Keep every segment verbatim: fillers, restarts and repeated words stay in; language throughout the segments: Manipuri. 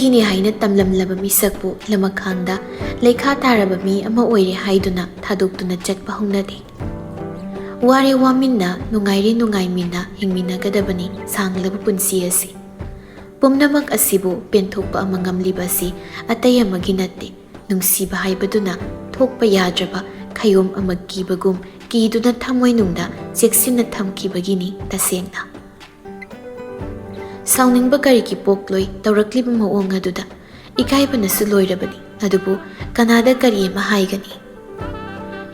ꯃꯤꯅꯤ ꯍꯥꯏꯅ ꯇꯝꯂꯝꯂꯕ ꯃꯤꯁꯛꯄꯨ ꯂꯃꯈꯥꯡꯗ ꯂꯩꯈꯥ ꯇꯥꯔꯕ ꯃꯤ ꯑꯃ ꯑꯣꯏꯔꯦ ꯍꯥꯏꯗꯨꯅ ꯊꯥꯗꯣꯛꯇꯨꯅ ꯆꯠꯄ ꯍꯧꯅꯗꯦ꯫ ꯋꯥꯔꯦ ꯋꯥꯃꯤꯟꯅ, ꯅꯨꯡꯉꯥꯏꯔꯦ ꯅꯨꯡꯉꯥꯏꯃꯤꯟꯅ ꯍꯤꯡꯃꯤꯟꯅꯒꯗꯕꯅꯤ ꯁꯥꯡꯂꯕ ꯄꯨꯟꯁꯤ ꯑꯁꯤ꯫ ꯄꯨꯝꯅꯃꯛ ꯑꯁꯤꯕꯨ ꯄꯦꯟꯊꯣꯛꯄ ꯑꯃ ꯉꯝꯂꯤꯕ ꯑꯁꯤ ꯑꯇꯩ ꯑꯃꯒꯤ ꯅꯠꯇꯦ, ꯅꯨꯡꯁꯤꯕ ꯍꯥꯏꯕꯗꯨꯅ ꯊꯣꯛꯄ ꯌꯥꯗ꯭ꯔꯕ ꯈꯌꯣꯝ ꯑꯃ ꯀꯤꯕꯒꯨꯝ ꯀꯤꯗꯨꯅ ꯊꯃꯣꯏꯅꯨꯡꯗ ꯆꯦꯛꯁꯤꯟꯅ ꯊꯝꯈꯤꯕꯒꯤꯅꯤ꯫ ꯇꯁꯦꯡꯅ ꯁꯥꯎꯅꯤꯡꯕ ꯀꯔꯤꯒꯤ ꯄꯣꯛꯂꯣꯏ? ꯇꯧꯔꯛꯂꯤꯕ ꯃꯑꯣꯡ ꯑꯗꯨꯗ ꯏꯀꯥꯏꯕꯅꯁꯨ ꯂꯣꯏꯔꯕꯅꯤ꯫ ꯑꯗꯨꯕꯨ ꯀꯅꯥꯗ ꯀꯔꯤ ꯑꯃ ꯍꯥꯏꯒꯅꯤ?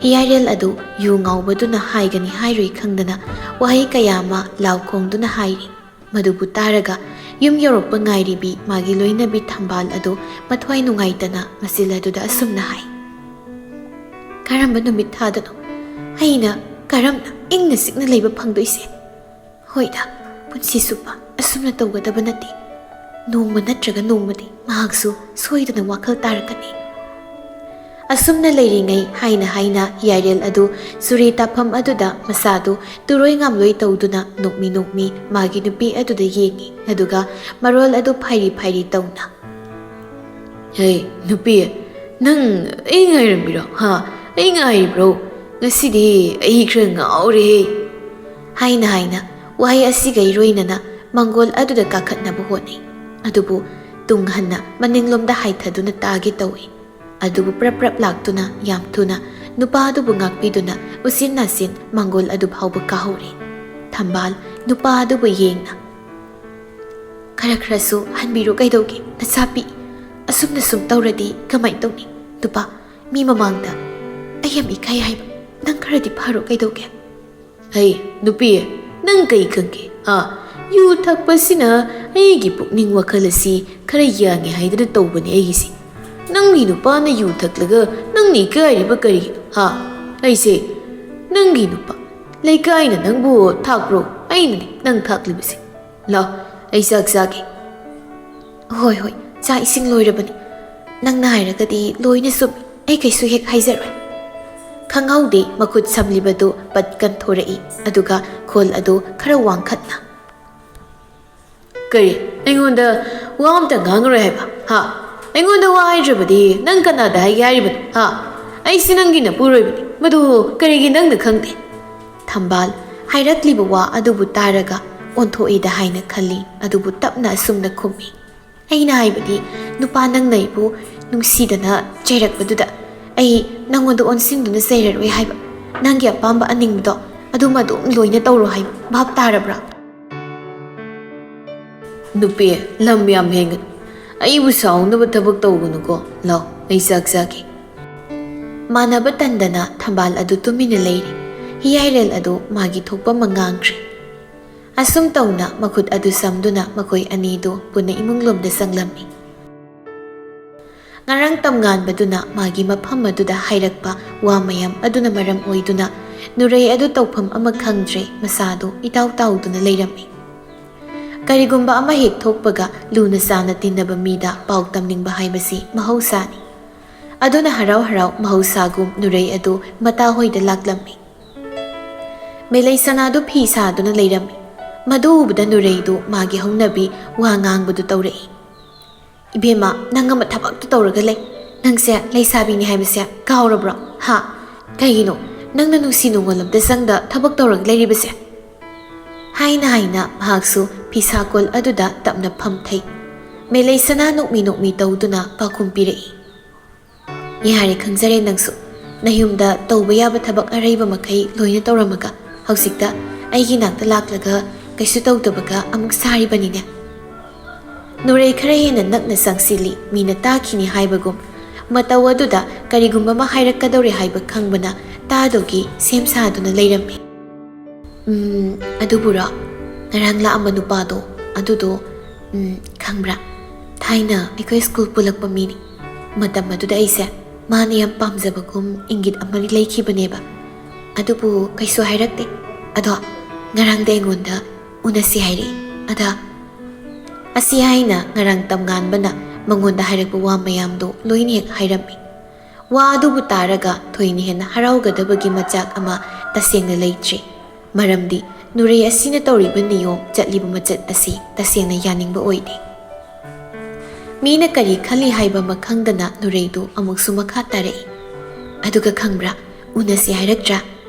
ꯍꯤꯌꯥꯏꯔꯦꯜ ꯑꯗꯨ ꯌꯨ ꯉꯥꯎꯕꯗꯨꯅ ꯍꯥꯏꯒꯅꯤ ꯍꯥꯏꯔꯣꯏ ꯈꯪꯗꯅ ꯋꯥꯍꯩ ꯀꯌꯥ ꯑꯃ ꯂꯥꯎ ꯈꯣꯡꯗꯨꯅ ꯍꯥꯏꯔꯤ꯫ ꯃꯗꯨꯕꯨ ꯇꯥꯔꯒ ꯌꯨꯝ ꯌꯧꯔꯛꯄ ꯉꯥꯏꯔꯤꯕꯤ ꯃꯥꯒꯤ ꯂꯣꯏꯅꯕꯤ ꯊꯝꯕꯥꯜ ꯑꯗꯨ ꯃꯊ꯭ꯋꯥꯏ ꯅꯨꯡꯉꯥꯏꯇꯅ ꯃꯆꯤꯜ ꯑꯗꯨꯗ ꯑꯁꯨꯝꯅ ꯍꯥꯏ, "ꯀꯔꯝꯕ ꯅꯨꯃꯤꯠ ꯊꯥꯗꯅꯣ ꯑꯩꯅ ꯀꯔꯝꯅ ꯏꯪꯅ ꯆꯤꯛꯅ ꯂꯩꯕ ꯐꯪꯗꯣꯏꯁꯦ? ꯍꯣꯏꯗ, ꯄꯨꯟꯁꯤ ꯆꯨꯞꯄ ꯑꯁꯨꯝꯅ ꯇꯧꯒꯗꯕ ꯅꯠꯇꯦ꯫ ꯅꯣꯡꯃ ꯅꯠꯇ꯭ꯔꯒ ꯅꯣꯡꯃꯗꯤ ꯃꯍꯥꯛꯁꯨ ꯁꯣꯏꯗꯅ ꯋꯥꯈꯜ ꯇꯥꯔꯛꯀꯅꯤ"꯫ ꯑꯁꯨꯝꯅ ꯂꯩꯔꯤꯉꯩ ꯍꯥꯏꯅ ꯍꯥꯏꯅ ꯌꯥꯏꯔꯦꯜ ꯑꯗꯨ ꯆꯨꯔꯤ ꯇꯥꯐꯝ ꯑꯗꯨꯗ ꯃꯁꯥꯗꯨ ꯇꯨꯔꯣꯏ ꯉꯥꯝꯂꯣꯏ ꯇꯧꯗꯨꯅ ꯅꯣꯛꯃꯤ ꯅꯣꯛꯃꯤ ꯃꯥꯒꯤ ꯅꯨꯄꯤ ꯑꯗꯨꯗ ꯌꯦꯡꯉꯤ꯫ ꯑꯗꯨꯒ ꯃꯔꯣꯜ ꯑꯗꯨ ꯐꯥꯏꯔꯤ ꯐꯥꯏꯔꯤ ꯇꯧꯅ, "ꯍꯦ, ꯅꯨꯄꯤ, ꯅꯪ ꯑꯩ ꯉꯥꯏꯔꯝꯃꯤꯔꯣ? ꯍꯥ? ꯑꯩ ꯉꯥꯏꯔꯤꯕ꯭ꯔꯣ? ꯉꯁꯤꯗꯤ ꯑꯩ ꯈꯔ ꯉꯥꯎꯔꯦꯍꯦ!" ꯍꯥꯏꯅ ꯍꯥꯏꯅ ꯋꯥꯍꯩ ꯑꯁꯤꯒ ꯏꯔꯣꯏꯅꯅ ꯃꯪꯒꯣꯜ ꯑꯗꯨꯗ ꯀꯥꯈꯠꯅꯕ ꯍꯣꯠꯅꯩ꯫ ꯑꯗꯨꯕꯨ ꯇꯨꯡ ꯍꯟꯅ ꯃꯅꯤꯡꯂꯣꯝꯗ ꯍꯥꯏꯊꯗꯨꯅ ꯇꯥꯒꯦ ꯇꯧꯏ꯫ ꯑꯗꯨꯕꯨ ꯄ꯭ꯔꯞ ꯄ꯭ꯔꯞ ꯂꯥꯛꯇꯨꯅ ꯌꯥꯝ ꯊꯨꯅ ꯅꯨꯄꯥ ꯑꯗꯨꯕꯨ ꯉꯥꯛꯄꯤꯗꯨꯅ ꯎꯆꯤꯟ ꯅꯥꯆꯤꯟ ꯃꯪꯒꯣꯜ ꯑꯗꯨ ꯐꯥꯎꯕ ꯀꯥꯍꯧꯔꯦ꯫ ꯊꯝꯕꯥꯜ ꯅꯨꯄꯥ ꯑꯗꯨꯕꯨ ꯌꯦꯡꯅ, "ꯈꯔ ꯈꯔꯁꯨ ꯍꯟꯕꯤꯔꯨ ꯀꯩꯗꯧꯒꯦ ꯅꯆꯥꯄꯤ? ꯑꯁꯨꯝꯅ ꯁꯨꯝ ꯇꯧꯔꯗꯤ ꯀꯃꯥꯏ ꯇꯧꯅꯤ? ꯅꯨꯄꯥ, ꯃꯤ ꯃꯃꯥꯡꯗ ꯑꯩ ꯌꯥꯝ ꯏꯀꯥꯏ ꯍꯥꯏꯕ꯫ ꯅꯪ ꯈꯔꯗꯤ ꯐꯔꯣ ꯀꯩꯗꯧꯒꯦ?" "ꯍꯩ, ꯅꯨꯄꯤ, ꯅꯪ ꯀꯩ ꯈꯪꯒꯦ? ꯑꯥ, ꯌꯨ ꯊꯛꯄꯁꯤꯅ ꯑꯩꯒꯤ ꯄꯨꯛꯅꯤꯡ ꯋꯥꯈꯜ ꯑꯁꯤ ꯈꯔ ꯌꯥꯡꯉꯦ ꯍꯥꯏꯗꯅ ꯇꯧꯕꯅꯦ ꯑꯩꯒꯤꯁꯦ꯫ ꯅꯪꯒꯤ ꯅꯨꯄꯥꯅ ꯌꯨ ꯊꯛꯂꯒ ꯅꯪꯅ ꯏꯀꯥꯏꯔꯤꯕ ꯀꯔꯤꯒꯤꯅꯣ? ꯍꯥ? ꯑꯩꯁꯦ ꯅꯪꯒꯤ ꯅꯨꯄꯥ꯫ ꯂꯩꯀꯥꯏꯅ ꯅꯪꯕꯨ ꯊꯥꯛꯄ꯭ꯔꯣ? ꯑꯩꯅꯅꯦ ꯅꯪ ꯊꯥꯛꯂꯤꯕꯁꯦ꯫ ꯂꯥꯎ, ꯑꯩ ꯆꯥꯛ ꯆꯥꯒꯦ꯫" "ꯍꯣꯏ, ꯍꯣꯏ, ꯆꯥꯛ ꯏꯁꯤꯡ ꯂꯣꯏꯔꯕꯅꯤ꯫ ꯅꯪꯅ ꯍꯥꯏꯔꯒꯗꯤ ꯂꯣꯏꯅ ꯆꯨꯝꯃꯤ꯫ ꯑꯩ ꯀꯩꯁꯨ ꯍꯦꯛ ꯍꯥꯏꯖꯔꯣꯏ꯫" ꯈꯪꯍꯧꯗꯦ ꯃꯈꯨꯠ ꯁꯝꯂꯤꯕꯗꯨ ꯄꯠ ꯀꯟꯊꯣꯔꯛꯏ꯫ ꯑꯗꯨꯒ ꯈꯣꯜ ꯑꯗꯨ ꯈꯔ ꯋꯥꯡꯈꯠꯅ, "ꯀꯔꯤ? ꯑꯩꯉꯣꯟꯗ ꯋꯥ ꯑꯝꯇ ꯉꯥꯡꯉꯔꯣꯏ ꯍꯥꯏꯕ? ꯍꯥ? ꯑꯩꯉꯣꯟꯗ ꯋꯥ ꯍꯥꯏꯗ꯭ꯔꯕꯗꯤ ꯅꯪ ꯀꯅꯥꯗ ꯍꯥꯏꯒꯦ ꯍꯥꯏꯔꯤꯕꯅꯣ? ꯍꯥ? ꯑꯩꯁꯤ ꯅꯪꯒꯤ ꯅꯄꯨꯔꯣꯏꯕꯅꯤ, ꯃꯗꯨ ꯀꯔꯤꯒꯤ ꯅꯪꯅ ꯈꯪꯗꯦ? ꯊꯝꯕꯥꯜ ꯍꯥꯏꯔꯛꯂꯤꯕ ꯋꯥ ꯑꯗꯨꯕꯨ ꯇꯥꯔꯒ ꯑꯣꯟꯊꯣꯛꯏꯗ ꯍꯥꯏꯅ ꯈꯜꯂꯤ, ꯑꯗꯨꯕꯨ ꯇꯞꯅ ꯑꯁꯨꯝꯅ ꯈꯨꯝꯃꯤ, "ꯑꯩꯅ ꯍꯥꯏꯕꯗꯤ, ꯅꯨꯄꯥ ꯅꯪꯅ ꯑꯩꯕꯨ ꯅꯨꯡꯁꯤꯗꯅ ꯆꯩꯔꯛꯄꯗꯨꯗ ꯑꯩ ꯅꯪꯉꯣꯟꯗ ꯑꯣꯟꯁꯤꯟꯗꯨꯅ ꯆꯩꯔꯔꯣꯏ ꯍꯥꯏꯕ꯫ ꯅꯪꯒꯤ ꯑꯄꯥꯝꯕ ꯑꯅꯤꯡꯕꯗꯣ ꯑꯗꯨꯝ ꯑꯗꯨꯝ ꯂꯣꯏꯅ ꯇꯧꯔꯣ ꯍꯥꯏꯕ꯫ ꯚꯥꯞ ꯇꯥꯔꯕ꯭ꯔꯥ?" "ꯅꯨꯄꯤ, ꯂꯝ ꯌꯥꯝ ꯍꯦꯟꯒꯅꯨ꯫ ꯑꯩꯕꯨ ꯁꯥꯎꯅꯕ ꯊꯕꯛ ꯇꯧꯒꯅꯨꯀꯣ꯫ ꯂꯥꯎ, ꯑꯩ ꯆꯥꯛ ꯆꯥꯒꯦ꯫" ꯃꯥꯟꯅꯕ ꯇꯟꯗꯅ ꯊꯝꯕꯥꯜ ꯑꯗꯨ ꯇꯨꯃꯤꯟꯅ ꯂꯩꯔꯤ꯫ ꯍꯤꯌꯥꯏꯔꯦꯜ ꯑꯗꯨ ꯃꯥꯒꯤ ꯊꯣꯛꯄ ꯑꯃ ꯉꯥꯡꯈ꯭ꯔꯦ꯫ ꯑꯁꯨꯝ ꯇꯧꯅ ꯃꯈꯨꯠ ꯑꯗꯨ ꯁꯝꯗꯨꯅ ꯃꯈꯣꯏ ꯑꯅꯤꯗꯨ ꯄꯨꯟꯅ ꯏꯃꯨꯡꯂꯣꯝꯗ ꯆꯪꯂꯝꯃꯤ꯫ ꯉꯔꯥꯡ ꯇꯝꯉꯥꯟꯕꯗꯨꯅ ꯃꯥꯒꯤ ꯃꯐꯝ ꯑꯗꯨꯗ ꯍꯥꯏꯔꯛꯄ ꯋꯥ ꯃꯌꯥꯝ ꯑꯗꯨꯅ ꯃꯔꯝ ꯑꯣꯏꯗꯨꯅ ꯅꯨꯔꯩ ꯑꯗꯨ ꯇꯧꯐꯝ ꯑꯃ ꯈꯪꯗ꯭ꯔꯦ, ꯃꯁꯥꯗꯨ ꯏꯇꯥꯎ ꯇꯥꯎꯗꯨꯅ ꯂꯩꯔꯝꯃꯤ꯫ ꯀꯔꯤꯒꯨꯝꯕ ꯑꯃ ꯍꯦꯛ ꯊꯣꯛꯄꯒ ꯂꯨꯅ ꯆꯥꯟꯅ ꯇꯤꯟꯅꯕ ꯃꯤꯗ ꯄꯥꯎ ꯇꯝꯅꯤꯡꯕ ꯍꯥꯏꯕꯁꯤ ꯃꯍꯧꯁꯥꯅꯤ꯫ ꯑꯗꯨꯅ ꯍꯔꯥꯎ ꯍꯔꯥꯎ ꯃꯍꯧꯁꯥꯒꯨꯝ ꯅꯨꯔꯩ ꯑꯗꯨ ꯃꯇꯥ ꯍꯣꯏꯗ ꯂꯥꯛꯂꯝꯃꯤ꯫ ꯃꯦꯂꯩ ꯁꯅꯥꯗꯨ ꯐꯤ ꯁꯥꯗꯨꯅ ꯂꯩꯔꯝꯃꯤ꯫ ꯃꯗꯨ ꯎꯕꯗ ꯅꯨꯔꯩꯗꯨ ꯃꯥꯒꯤ ꯍꯧꯅꯕꯤ ꯋꯥ ꯉꯥꯡꯕꯗꯨ ꯇꯧꯔꯛꯏ꯫ "ꯏꯕꯦꯝꯃ, ꯅꯪ ꯑꯃ ꯊꯕꯛꯇꯨ ꯇꯧꯔꯒ ꯂꯩ꯫ ꯅꯪꯁꯦ ꯂꯩꯁꯥꯕꯤꯅꯤ ꯍꯥꯏꯕꯁꯦ ꯀꯥꯎꯔꯕ꯭ꯔꯣ? ꯍꯥ? ꯀꯩꯒꯤꯅꯣ ꯅꯪꯅ ꯅꯨꯡꯁꯤ ꯅꯨꯡꯉꯣꯜ ꯑꯝꯇ ꯆꯪꯗ ꯊꯕꯛ ꯇꯧꯔꯒ ꯂꯩꯔꯤꯕꯁꯦ?" ꯍꯥꯏꯅ ꯍꯥꯏꯅ ꯃꯍꯥꯛꯁꯨ ꯐꯤꯁꯥꯀꯣꯜ ꯑꯗꯨꯗ ꯇꯞꯅ ꯐꯝꯊꯩ꯫ ꯃꯦꯂꯩ ꯁꯅꯥ ꯅꯣꯛꯃꯤ ꯅꯣꯛꯃꯤ ꯇꯧꯗꯨꯅ ꯄꯥꯎꯈꯨꯝ ꯄꯤꯔꯛꯏ꯫ "ꯌꯥꯔꯦ, ꯈꯪꯖꯔꯦ ꯅꯪꯁꯨ꯫ ꯅꯌꯨꯝꯗ ꯇꯧꯕ ꯌꯥꯕ ꯊꯕꯛ ꯑꯔꯩꯕ ꯃꯈꯩ ꯂꯣꯏꯅ ꯇꯧꯔꯝꯃꯒ ꯍꯧꯖꯤꯛꯇ ꯑꯩꯒꯤ ꯅꯥꯛꯇ ꯂꯥꯛꯂꯒ ꯀꯩꯁꯨ ꯇꯧꯗꯕꯒ ꯑꯃꯨꯛ ꯁꯥꯔꯤꯕꯅꯤꯅꯦ꯫" ꯅꯨꯔꯩ ꯈꯔ ꯍꯦꯟꯅ ꯅꯛꯅ ꯆꯪꯁꯤꯜꯂꯤ, ꯃꯤꯅ ꯇꯥꯈꯤꯅꯤ ꯍꯥꯏꯕꯒꯨꯝ꯫ ꯃꯇꯧ ꯑꯗꯨꯗ ꯀꯔꯤꯒꯨꯝꯕ ꯑꯃ ꯍꯥꯏꯔꯛꯀꯗꯧꯔꯦ ꯍꯥꯏꯕ ꯈꯪꯕꯅ ꯇꯥꯗꯧꯒꯤ ꯁꯦꯝ ꯁꯥꯗꯨꯅ ꯂꯩꯔꯝꯃꯤ꯫ "ꯎꯝ, ꯑꯗꯨꯕꯨꯔꯣ? ꯉꯔꯥꯡ ꯂꯥꯛꯑꯝꯕ ꯅꯨꯄꯥꯗꯣ, ꯑꯗꯨꯗꯣ, ꯎꯝ, ꯈꯪꯕ꯭ꯔꯥ? ꯊꯥꯏꯅ ꯑꯩꯈꯣꯏ ꯁ꯭ꯀꯨꯜ ꯄꯨꯜꯂꯛꯄ ꯃꯤꯅꯤ꯫ ꯃꯇꯝ ꯑꯗꯨꯗ ꯑꯩꯁꯦ ꯃꯥꯅ ꯌꯥꯝ ꯄꯥꯝꯖꯕꯒꯨꯝ ꯏꯪꯒꯤꯠ ꯑꯃꯗꯤ ꯂꯩꯈꯤꯕꯅꯦꯕ꯫ ꯑꯗꯨꯕꯨ ꯀꯩꯁꯨ ꯍꯥꯏꯔꯛꯇꯦ꯫ ꯑꯗꯣ ꯉꯔꯥꯡꯗꯤ ꯑꯩꯉꯣꯟꯗ ꯎꯅꯁꯤ ꯍꯥꯏꯔꯛꯏ꯫ ꯑꯗ" ꯑꯁꯤ ꯍꯥꯏꯅ ꯉꯔꯥꯡ ꯇꯝꯉꯥꯟꯕꯅ ꯃꯉꯣꯟꯗ ꯍꯥꯏꯔꯛꯄ ꯋꯥ ꯃꯌꯥꯝꯗꯣ ꯂꯣꯏꯅ ꯍꯦꯛ ꯍꯥꯏꯔꯝꯃꯤ꯫ ꯋꯥ ꯑꯗꯨꯕꯨ ꯇꯥꯔꯒ ꯊꯣꯏꯅ ꯍꯦꯟꯅ ꯍꯔꯥꯎꯒꯗꯕꯒꯤ ꯃꯆꯥꯛ ꯑꯃ ꯇꯁꯦꯡꯅ ꯂꯩꯇ꯭ꯔꯤ꯫ ꯃꯔꯝꯗꯤ ꯅꯨꯔꯩ ꯑꯁꯤꯅ ꯇꯧꯔꯤꯕ ꯅꯤꯌꯣꯝ, ꯆꯠꯂꯤꯕ ꯃꯆꯠ ꯑꯁꯤ ꯇꯁꯦꯡꯅ ꯌꯥꯅꯤꯡꯕ ꯑꯣꯏꯗꯦ꯫ ꯃꯤꯅ ꯀꯔꯤ ꯈꯜꯂꯤ ꯍꯥꯏꯕ ꯑꯃ ꯈꯪꯗꯅ ꯅꯨꯔꯩꯗꯨ ꯑꯃꯨꯛꯁꯨ ꯃꯈꯥ ꯇꯥꯔꯛꯏ꯫ "ꯑꯗꯨꯒ ꯈꯪꯕ꯭ꯔꯥ, ꯎꯅꯁꯤ ꯍꯥꯏꯔꯛꯇ꯭ꯔꯥ?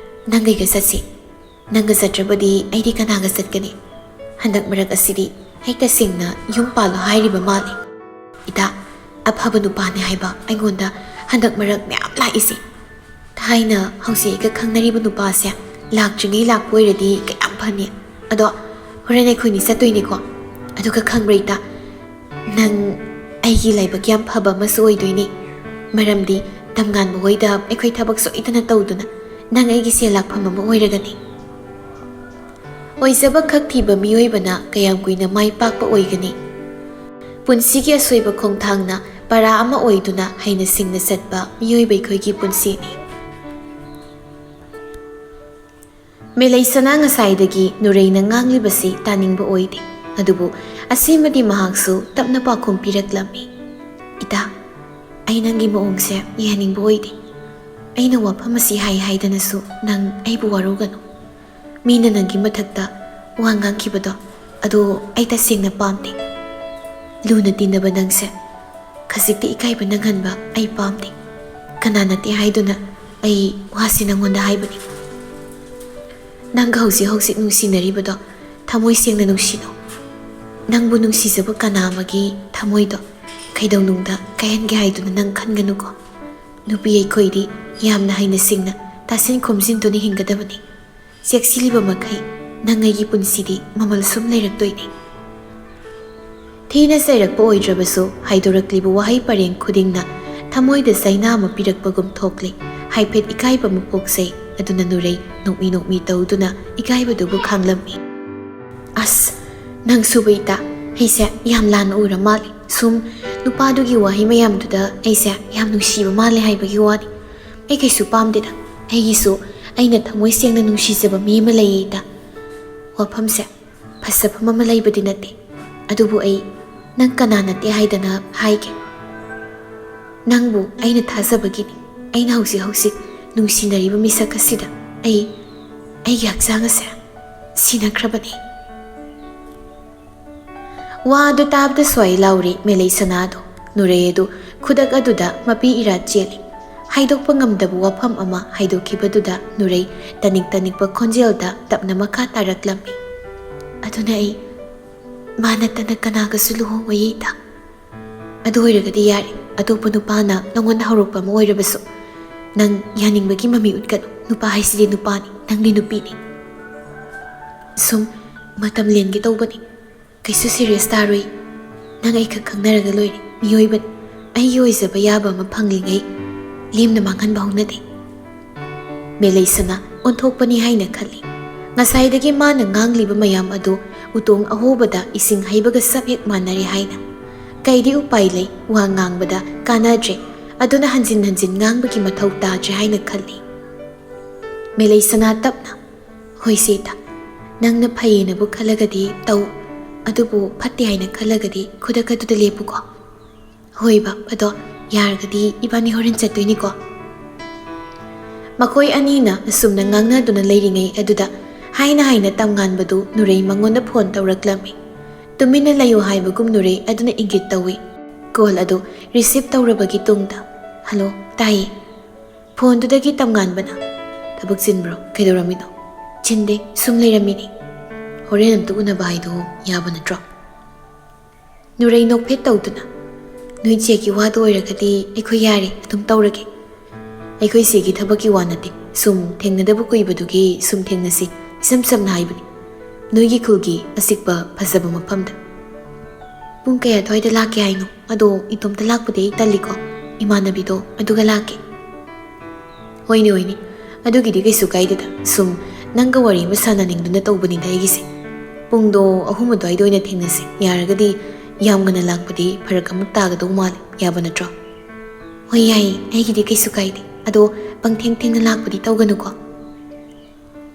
ꯅꯪꯒꯩꯒ ꯆꯠꯁꯤ꯫ ꯅꯪꯒ ꯆꯠꯇ꯭ꯔꯕꯗꯤ ꯑꯩꯗꯤ ꯀꯅꯥꯒ ꯆꯠꯀꯅꯤ? ꯍꯟꯗꯛ ꯃꯔꯛ ꯑꯁꯤꯗꯤ ꯑꯩ ꯇꯁꯦꯡꯅ ꯌꯨꯝ ꯄꯥꯜꯂꯣ ꯍꯥꯏꯔꯤꯕ ꯃꯥꯜꯂꯤ꯫ ꯏꯇꯥ, ꯑꯐꯕ ꯅꯨꯄꯥꯅꯤ ꯍꯥꯏꯕ ꯑꯩꯉꯣꯟꯗ ꯍꯟꯗꯛ ꯃꯔꯛ ꯃꯌꯥꯝ ꯂꯥꯛꯏꯁꯦ꯫ ꯊꯥꯏꯅ ꯍꯧꯖꯤꯛ ꯑꯩꯒ ꯈꯪꯅꯔꯤꯕ ꯅꯨꯄꯥꯁꯦ ꯂꯥꯛꯇ꯭ꯔꯤꯉꯩ ꯂꯥꯛꯄ ꯑꯣꯏꯔꯗꯤ ꯀꯌꯥꯝ ꯐꯅꯤ꯫ ꯑꯗꯣ ꯍꯣꯔꯦꯟ ꯑꯩꯈꯣꯏꯅꯤ ꯆꯠꯇꯣꯏꯅꯤꯀꯣ꯫ ꯑꯗꯨꯒ ꯈꯪꯕ꯭ꯔꯥ ꯏꯇꯥ, ꯅꯪ ꯑꯩꯒꯤ ꯂꯥꯏꯕꯛ ꯌꯥꯝ ꯐꯕ ꯑꯃꯁꯨ ꯑꯣꯏꯗꯣꯏꯅꯤ꯫ ꯃꯔꯝꯗꯤ ꯇꯝꯉꯥꯟꯕ ꯍꯣꯏꯗ ꯑꯩꯈꯣꯏ ꯊꯕꯛ ꯁꯣꯏꯗꯅ ꯇꯧꯗꯨꯅ ꯅꯪ ꯑꯩꯒꯤ ꯁꯦꯜ ꯂꯥꯛꯐꯝ ꯑꯃ ꯑꯣꯏꯔꯒꯅꯤ꯫ ꯑꯣꯏꯖꯕ ꯈꯛ ꯊꯤꯕ ꯃꯤꯑꯣꯏꯕꯅ ꯀꯌꯥꯝ ꯀꯨꯏꯅ ꯃꯥꯏ ꯄꯥꯛꯄ ꯑꯣꯏꯒꯅꯤ? ꯄꯨꯟꯁꯤꯒꯤ ꯑꯁꯣꯏꯕ ꯈꯣꯡꯊꯥꯡꯅ ꯄꯔꯥ ꯑꯃ ꯑꯣꯏꯗꯨꯅ ꯍꯩꯅ ꯁꯤꯡꯅ ꯆꯠꯄ ꯃꯤꯑꯣꯏꯕ ꯑꯩꯈꯣꯏꯒꯤ ꯄꯨꯟꯁꯤꯅꯤ꯫ ꯃꯦꯂꯩꯁꯅꯥ ꯉꯁꯥꯏꯗꯒꯤ ꯅꯨꯔꯩꯅ ꯉꯥꯡꯂꯤꯕꯁꯤ ꯇꯥꯅꯤꯡꯕ ꯑꯣꯏꯗꯦ꯫ ꯑꯗꯨꯕꯨ ꯑꯁꯤꯃꯗꯤ ꯃꯍꯥꯛꯁꯨ ꯇꯞꯅ ꯄꯥꯎꯈꯨꯝ ꯄꯤꯔꯛꯂꯝꯃꯤ꯫ "ꯏꯇꯥ, ꯑꯩ ꯅꯪꯒꯤ ꯃꯑꯣꯡꯁꯦ ꯌꯥꯍꯟꯅꯤꯡꯕ ꯑꯣꯏꯗꯦ꯫ ꯑꯩꯅ ꯋꯥꯐꯝ ꯑꯁꯤ ꯍꯥꯏ ꯍꯥꯏꯗꯅꯁꯨ ꯅꯪ ꯑꯩꯕꯨ ꯋꯥꯔꯧꯒꯅꯨ꯫ ꯃꯤꯅ ꯅꯪꯒꯤ ꯃꯊꯛꯇ ꯋꯥ ꯉꯥꯡꯈꯤꯕꯗꯣ, ꯑꯗꯨ ꯑꯩ ꯇꯁꯦꯡꯅ ꯄꯥꯝꯗꯦ꯫ ꯂꯨꯅ ꯇꯤꯟꯅꯕ ꯅꯪꯁꯦ ꯈꯖꯤꯛꯇꯤ ꯏꯀꯥꯏꯕ ꯅꯪꯍꯟꯕ ꯑꯩ ꯄꯥꯝꯗꯦ꯫ ꯀꯅꯥ ꯅꯠꯇꯦ ꯍꯥꯏꯗꯨꯅ ꯑꯩ ꯋꯥꯁꯤ ꯅꯪꯉꯣꯟꯗ ꯍꯥꯏꯕꯅꯤ꯫ ꯅꯪꯒ ꯍꯧꯖꯤꯛ ꯍꯧꯖꯤꯛ ꯅꯨꯡꯁꯤꯅꯔꯤꯕꯗꯣ ꯊꯃꯣꯏ ꯁꯦꯡꯅ ꯅꯨꯡꯁꯤꯅꯧ꯫ ꯅꯪꯕꯨ ꯅꯨꯡꯁꯤꯖꯕ ꯀꯅꯥ ꯑꯃꯒꯤ ꯊꯃꯣꯏꯗꯣ ꯀꯩꯗꯧꯅꯨꯡꯗ ꯀꯥꯏꯍꯟꯒꯦ ꯍꯥꯏꯗꯨꯅ ꯅꯪ ꯈꯟꯒꯅꯨꯀꯣ꯫ ꯅꯨꯄꯤ ꯑꯩꯈꯣꯏꯗꯤ ꯌꯥꯝꯅ ꯍꯩꯅ ꯁꯤꯡꯅ ꯇꯥꯁꯤꯟ ꯈꯣꯝꯖꯤꯟꯗꯨꯅ ꯍꯤꯡꯒꯗꯕꯅꯤ꯫ ꯆꯦꯛꯁꯤꯜꯂꯤꯕ ꯃꯈꯩ ꯅꯪ ꯑꯩꯒꯤ ꯄꯨꯟꯁꯤꯗꯤ ꯃꯃꯜ ꯁꯨꯝ ꯂꯩꯔꯛꯇꯣꯏꯅꯤ꯫" ꯊꯤꯅ ꯆꯩꯔꯛꯄ ꯑꯣꯏꯗ꯭ꯔꯕꯁꯨ ꯍꯥꯏꯗꯣꯔꯛꯂꯤꯕ ꯋꯥꯍꯩ ꯄꯔꯦꯡ ꯈꯨꯗꯤꯡꯅ ꯊꯃꯣꯏꯗ ꯆꯩꯅꯥ ꯑꯃ ꯄꯤꯔꯛꯄꯒꯨꯝ ꯊꯣꯛꯂꯤ꯫ ꯍꯥꯏꯐꯦꯠ ꯏꯀꯥꯏꯕ ꯑꯃ ꯄꯣꯛꯆꯩ꯫ ꯑꯗꯨꯅ ꯅꯨꯔꯩ ꯅꯣꯛꯃꯤ ꯅꯣꯛꯃꯤ ꯇꯧꯗꯨꯅ ꯏꯀꯥꯏꯕꯗꯨꯕꯨ ꯈꯥꯡꯂꯝꯃꯤ꯫ "ꯑꯁ, ꯅꯪꯁꯨꯕ ꯏꯇꯥ, ꯑꯩꯁꯦ ꯌꯥꯝ ꯂꯥꯟꯅ ꯎꯔ ꯃꯥꯜꯂꯤ꯫ ꯁꯨꯝ ꯅꯨꯄꯥꯗꯨꯒꯤ ꯋꯥꯍꯩ ꯃꯌꯥꯝꯗꯨꯗ ꯑꯩꯁꯦ ꯌꯥꯝ ꯅꯨꯡꯁꯤꯕ ꯃꯥꯜꯂꯦ ꯍꯥꯏꯕꯒꯤ ꯋꯥꯅꯤ꯫ ꯑꯩ ꯀꯩꯁꯨ ꯄꯥꯝꯗꯦꯗ꯫ ꯑꯩꯒꯤꯁꯨ ꯑꯩꯅ ꯊꯃꯣꯏ ꯁꯦꯡꯅ ꯅꯨꯡꯁꯤꯖꯕ ꯃꯤ ꯑꯃ ꯂꯩꯌꯦ ꯏꯇꯥ꯫ ꯋꯥꯐꯝꯁꯦ ꯐꯖꯐꯝ ꯑꯃ ꯂꯩꯕꯗꯤ ꯅꯠꯇꯦ꯫ ꯑꯗꯨꯕꯨ ꯑꯩ ꯅꯪ ꯀꯅꯥ ꯅꯠꯇꯦ ꯍꯥꯏꯗꯅ ꯍꯥꯏꯒꯦ꯫ ꯅꯪꯕꯨ ꯑꯩꯅ ꯊꯥꯖꯕꯒꯤꯅꯤ꯫ ꯑꯩꯅ ꯍꯧꯖꯤꯛ ꯍꯧꯖꯤꯛ ꯅꯨꯡꯁꯤꯅꯔꯤꯕ ꯃꯤꯁꯛ ꯑꯁꯤꯗ ꯑꯩ ꯑꯩꯒꯤ ꯍꯛꯆꯥꯡ ꯑꯁꯦ ꯁꯤꯅꯈ꯭ꯔꯕꯅꯤ꯫" ꯋꯥ ꯑꯗꯨ ꯇꯥꯕꯗ ꯁ꯭ꯋꯥꯏ ꯂꯥꯎꯔꯤ ꯃꯦꯂꯩ ꯁꯅꯥꯗꯣ꯫ ꯅꯨꯔꯩ ꯑꯗꯨ ꯈꯨꯗꯛ ꯑꯗꯨꯗ ꯃꯄꯤ ꯏꯔꯥꯠ ꯆꯦꯜꯂꯤ꯫ ꯍꯥꯏꯗꯣꯛꯄ ꯉꯝꯗꯕ ꯋꯥꯐꯝ ꯑꯃ ꯍꯥꯏꯗꯣꯛꯈꯤꯕꯗꯨꯗ ꯅꯨꯔꯩ ꯇꯅꯤꯛ ꯇꯅꯤꯛꯄ ꯈꯣꯟꯖꯦꯜꯗ ꯇꯞꯅ ꯃꯈꯥ ꯇꯥꯔꯛꯂꯝꯃꯤ꯫ "ꯑꯗꯨꯅ ꯑꯩ, ꯃꯥ ꯅꯠꯇꯅ ꯀꯅꯥꯒꯁꯨ ꯂꯨꯍꯣꯡꯉꯣꯏꯌꯦ ꯏꯇꯥ꯫ ꯑꯗꯨ ꯑꯣꯏꯔꯒꯗꯤ ꯌꯥꯔꯦ, ꯑꯇꯣꯞꯄ ꯅꯨꯄꯥꯅ ꯅꯉꯣꯟꯗ ꯍꯧꯔꯛꯄ ꯑꯃ ꯑꯣꯏꯔꯕꯁꯨ꯫ ꯅꯪ ꯌꯥꯅꯤꯡꯕꯒꯤ ꯃꯃꯤ ꯎꯠꯀꯅꯨ, ꯅꯨꯄꯥ ꯍꯥꯏꯁꯤꯗꯤ ꯅꯨꯄꯥꯅꯤ, ꯅꯪꯗꯤ ꯅꯨꯄꯤꯅꯤ꯫ ꯁꯨꯝ ꯃꯇꯝ ꯂꯦꯟꯒꯦ ꯇꯧꯕꯅꯤ, ꯀꯩꯁꯨ ꯁꯤꯔꯤꯌꯁ ꯇꯥꯔꯣꯏ꯫ ꯅꯪ ꯑꯩꯈꯛ ꯈꯪꯅꯔꯒ ꯂꯣꯏꯔꯦ, ꯃꯤꯑꯣꯏꯕꯅꯤ꯫ ꯑꯩꯒꯤ ꯑꯣꯏꯖꯕ ꯌꯥꯕ ꯑꯃ ꯐꯪꯂꯤꯉꯩ ꯂꯦꯝꯅ ꯃꯥꯡꯍꯟꯕ ꯍꯧꯅꯗꯦ꯫" ꯃꯦꯂꯩꯁꯅꯥ ꯑꯣꯟꯊꯣꯛꯄꯅꯤ ꯍꯥꯏꯅ ꯈꯜꯂꯤ꯫ ꯉꯁꯥꯏꯗꯒꯤ ꯃꯥꯅ ꯉꯥꯡꯂꯤꯕ ꯃꯌꯥꯝ ꯑꯗꯨ ꯎꯇꯣꯡ ꯑꯍꯣꯕꯗ ꯏꯁꯤꯡ ꯍꯩꯕꯒ ꯆꯞ ꯍꯦꯛ ꯃꯥꯟꯅꯔꯦ ꯍꯥꯏꯅ꯫ ꯀꯩꯗꯤ ꯎꯄꯥꯏ ꯂꯩ, ꯋꯥ ꯉꯥꯡꯕꯗ ꯀꯥꯟꯅꯗ꯭ꯔꯦ꯫ ꯑꯗꯨꯅ ꯍꯟꯖꯤꯟ ꯍꯟꯖꯤꯟ ꯉꯥꯡꯕꯒꯤ ꯃꯊꯧ ꯇꯥꯗ꯭ꯔꯦ ꯍꯥꯏꯅ ꯈꯜꯂꯤ꯫ ꯃꯦꯂꯩꯁꯅꯥ ꯇꯞꯅ, "ꯍꯣꯏ ꯁꯤꯇ, ꯅꯪꯅ ꯐꯩꯌꯦꯅꯕꯨ ꯈꯜꯂꯒꯗꯤ ꯇꯧ, ꯑꯗꯨꯕꯨ ꯐꯠꯇꯦ ꯍꯥꯏꯅ ꯈꯜꯂꯒꯗꯤ ꯈꯨꯗꯛ ꯑꯗꯨꯗ ꯂꯦꯞꯄꯨꯀꯣ꯫" "ꯍꯣꯏ ꯕꯥꯞ, ꯑꯗꯣ ꯌꯥꯔꯒꯗꯤ ꯏꯕꯥꯅꯤ ꯍꯣꯔꯦꯟ ꯆꯠꯇꯣꯏꯅꯤꯀꯣ?" ꯃꯈꯣꯏ ꯑꯅꯤꯅ ꯑꯁꯨꯝꯅ ꯉꯥꯡꯅꯗꯨꯅ ꯂꯩꯔꯤꯉꯩ ꯑꯗꯨꯗ ꯍꯥꯏꯅ ꯍꯥꯏꯅ ꯇꯝꯉꯥꯟꯕꯗꯨ ꯅꯨꯔꯩ ꯃꯉꯣꯟꯗ ꯐꯣꯟ ꯇꯧꯔꯛꯂꯝꯃꯤ꯫ ꯇꯨꯃꯤꯟꯅ ꯂꯩꯌꯨ ꯍꯥꯏꯕꯒꯨꯝ ꯅꯨꯔꯩ ꯑꯗꯨꯅ ꯏꯪꯒꯤꯠ ꯇꯧꯏ꯫ ꯀꯣꯜ ꯑꯗꯨ ꯔꯤꯁꯤꯞ ꯇꯧꯔꯕꯒꯤ ꯇꯨꯡꯗ, "ꯍꯜꯂꯣ, ꯇꯥꯏꯌꯦ꯫" ꯐꯣꯟꯗꯨꯗꯒꯤ ꯇꯝꯉꯥꯟꯕꯅ, "ꯊꯕꯛ ꯆꯤꯟꯕ꯭ꯔꯣ? ꯀꯩꯗꯧꯔꯝꯃꯤꯅꯣ?" "ꯆꯤꯟꯗꯦ, ꯁꯨꯝ ꯂꯩꯔꯝꯃꯤꯅꯤ꯫" "ꯍꯣꯔꯦꯟ ꯑꯝꯇ ꯎꯅꯕ ꯍꯥꯏꯗꯣ ꯌꯥꯕ ꯅꯠꯇ꯭ꯔꯣ?" ꯅꯨꯔꯩ ꯅꯣꯛꯐꯦꯠ ꯇꯧꯗꯨꯅ, "ꯅꯣꯏ ꯆꯦꯒꯤ ꯋꯥꯗꯣ ꯑꯣꯏꯔꯒꯗꯤ ꯑꯩꯈꯣꯏ ꯌꯥꯔꯦ, ꯑꯗꯨꯝ ꯇꯧꯔꯒꯦ꯫ ꯑꯩꯈꯣꯏ ꯆꯦꯒꯤ ꯊꯕꯛꯀꯤ ꯋꯥ ꯅꯠꯇꯦ, ꯁꯨꯝ ꯊꯦꯡꯅꯗꯕ ꯀꯨꯏꯕꯗꯨꯒꯤ ꯁꯨꯝ ꯊꯦꯡꯅꯁꯤ, ꯏꯆꯝ ꯆꯝꯅ ꯍꯥꯏꯕꯅꯤ꯫ ꯅꯣꯏꯒꯤ ꯈꯨꯜꯒꯤ ꯑꯆꯤꯛꯄ ꯐꯖꯕ ꯃꯐꯝꯗ꯫" "ꯄꯨꯡ ꯀꯌꯥ ꯑꯗꯨꯋꯥꯏꯗ ꯂꯥꯛꯀꯦ ꯍꯥꯏꯅꯣ? ꯑꯗꯣ ꯏꯇꯣꯝꯇ ꯂꯥꯛꯄꯗꯤ ꯑꯩ ꯇꯜꯂꯤꯀꯣ, ꯏꯃꯥꯟꯅꯕꯤꯗꯣ ꯑꯗꯨꯒ ꯂꯥꯛꯀꯦ꯫" "ꯍꯣꯏꯅꯦ, ꯍꯣꯏꯅꯦ, ꯑꯗꯨꯒꯤꯗꯤ ꯀꯩꯁꯨ ꯀꯥꯏꯗꯦꯗ, ꯁꯨꯝ ꯅꯪꯒ ꯋꯥꯔꯤ ꯑꯃ ꯁꯥꯟꯅꯅꯤꯡꯗꯨꯅ ꯇꯧꯕꯅꯤꯗ ꯑꯩꯒꯤꯁꯦ꯫ ꯄꯨꯡꯗꯣ ꯑꯍꯨꯝ ꯑꯗꯨꯋꯥꯏꯗ ꯑꯣꯏꯅ ꯊꯦꯡꯅꯁꯦ, ꯌꯥꯔꯒꯗꯤ꯫ ꯌꯥꯝ ꯉꯟꯅ ꯂꯥꯛꯄꯗꯤ ꯐꯔꯛ ꯑꯃꯨꯛ ꯇꯥꯒꯗꯧ ꯃꯥꯜꯂꯦ, ꯌꯥꯕ ꯅꯠꯇ꯭ꯔꯣ?" "ꯍꯣꯏ, ꯌꯥꯏꯌꯦ, ꯑꯩꯒꯤꯗꯤ ꯀꯩꯁꯨ ꯀꯥꯏꯗꯦ, ꯑꯗꯣ ꯄꯪꯊꯦꯡ ꯊꯦꯡꯅ ꯂꯥꯛꯄꯗꯤ ꯇꯧꯒꯅꯨꯀꯣ꯫"